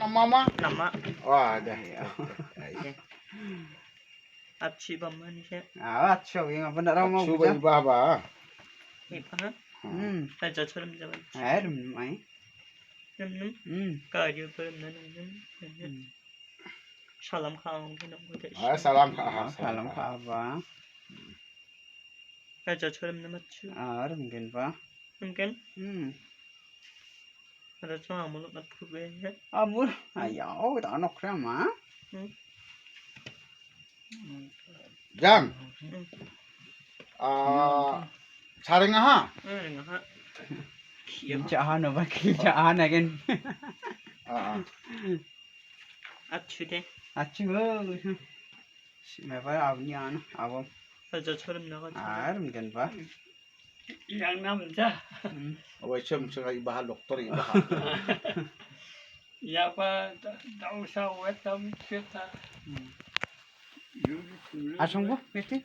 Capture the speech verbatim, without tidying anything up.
Mama. Nama. Wah, dah. Ap chi ba man she. Ah, acho, yang apa nak ramah. Acho ba iba ba. Iba ha. Hmm. Ai cha choram jaban. Ai rum ai. Rum rum. Hmm. Ka ju rum rum rum. Hmm. Salam kha ang kha nang ko. Ah, salam kha, ah, salam kha ba. Ka cha choram na mat chu. Ah, rum gen ba. Rum gen. Hmm. Ada chong amul na phu be he. Amul. Ayo, ta nok kra ma. Hmm. Jang. Hmm. Ah, saring ha. Saring ha. Kim cha ha no ba kim cha ha na gen. Ah, ah. Achu de. Achu. Si me ba aw ni an aw. Sa ja chorim na ka. Ar mgen ba. Yang nam ja. Hmm. Aw chem chem ai ba lok tor ai ba. Ya ba da da sa wet tam cheta. Hmm. Asong bo, pete.